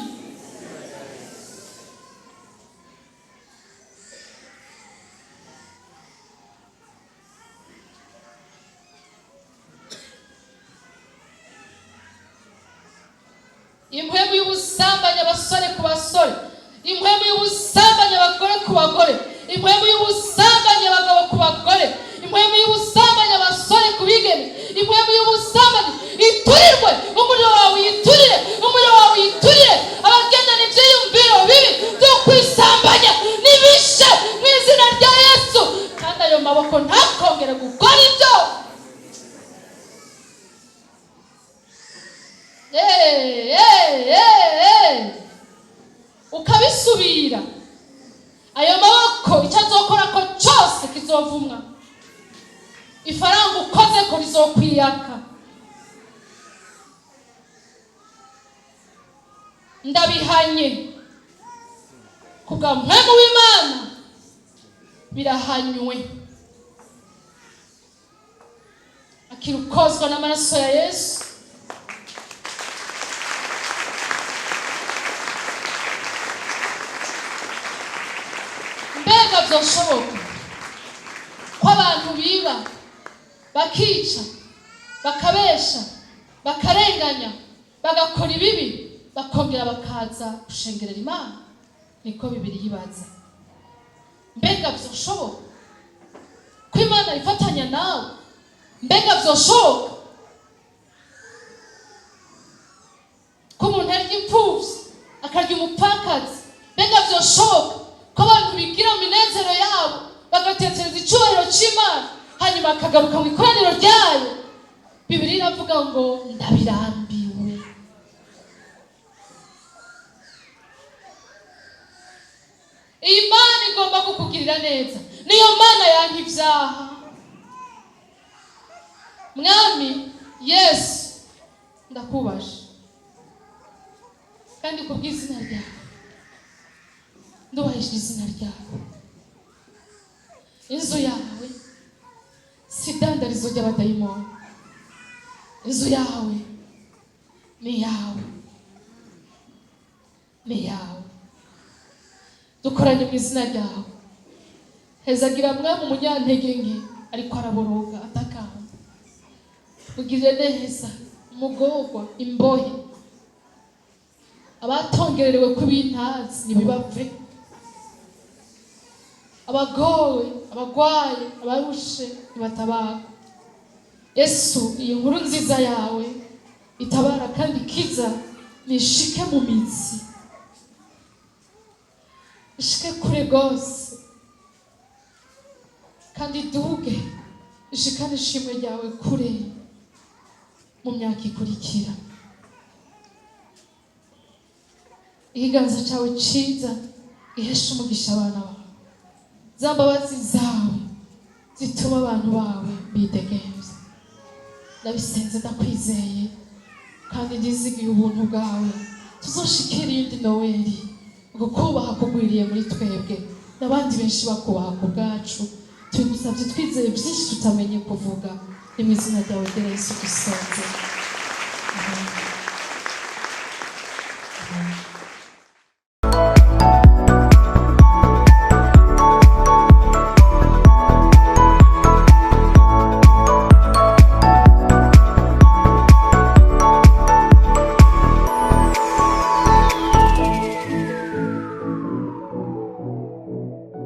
Impwemu y'ubusambanyi abasore ku basore, impwemu y'ubusambanyi abagore ku bagore, impwemu y'ubusambanyi abagabo ku bagore, impwemu y'ubusambanyi abasore ku bigeme, impwemu y'ubusambanyi iturirwe, umuriro wawe uyiturire, umuriro wawe uyiturire. Abagendana ivyiyumviro bibi byo kwisambanya nibishe mu izina rya Yesu, kandi ayo maboko ntakongere gukora ibyo. Ukabisubira, ayo maboko icyo azokora ko cyose kizovumwa, ifaranga ukoze ko rizokwiyaka. Ndabihanye kubwa mpwemu w'Imana, birahanywe. Akira ukozwa n'amaraso ya Yesu. Mbega vyoshoboka ko abantu biba, bakica, bakabesha, bakarenganya, bagakora ibibi, bakongera bakaza gushengerera Imana? Niko Bibiliya ibaza. Mbega vyoshoboka ko Imana ifatanya nawe Mbega vyoshoboka ko umuntu arya imfuvyi, akarya umupfakazi? Mbega vyoshoboka ko abantu bigira mu minezero yabo, bagatekereza icyubahiro cy'Imana, hanyuma akagaruka mu ikoraniro ryayo? Bibiliya iravuga ngo ndabirambiwe. Iyi Mana igomba kukugirira neza, niyo Mana yanka ibyaha. Mwami Yesu, ndakubasha kandi kubw'izina ryawe ndubahishije izina ryawe. Inzu yawe si idandarizo ry'abadayimoni, inzu yawe ni iyawe, ni iyawe. Dukoranye mu izina ryawe. Hezagira mwami umunyantege nke ariko araboroga atakamba, ugirire neza umugorwa, imbohe, abatongererewe kub'intazi ntibibapfe, abagowe, abagwaye, abarushe ntibatabagwe. Yesu, iyi nkuru nziza yawe itabara kandi ikiza nishike mu mitsi, ishike kure rwose, kandi iduge ishikane ishimwe ryawe kure mu myaka ikurikira. Ikiganza cyawe cyiza giheshe umugisha abana bawe, za mbabazi zawe zituma abantu bawe bidegemvya. Ndabisenze ndakwizeye kandi ndizigiye ubuntu bwawe, tuzoshikira iyindi Noweli ngo kubaha kugwiriye muri twebwe n'abandi benshi bakubaha ku bwacu. Tubigusabye twizeye byinshi tutamenye kuvuga, ni mu izina ryawe ryera Yesu dusenze. Amen. Amen.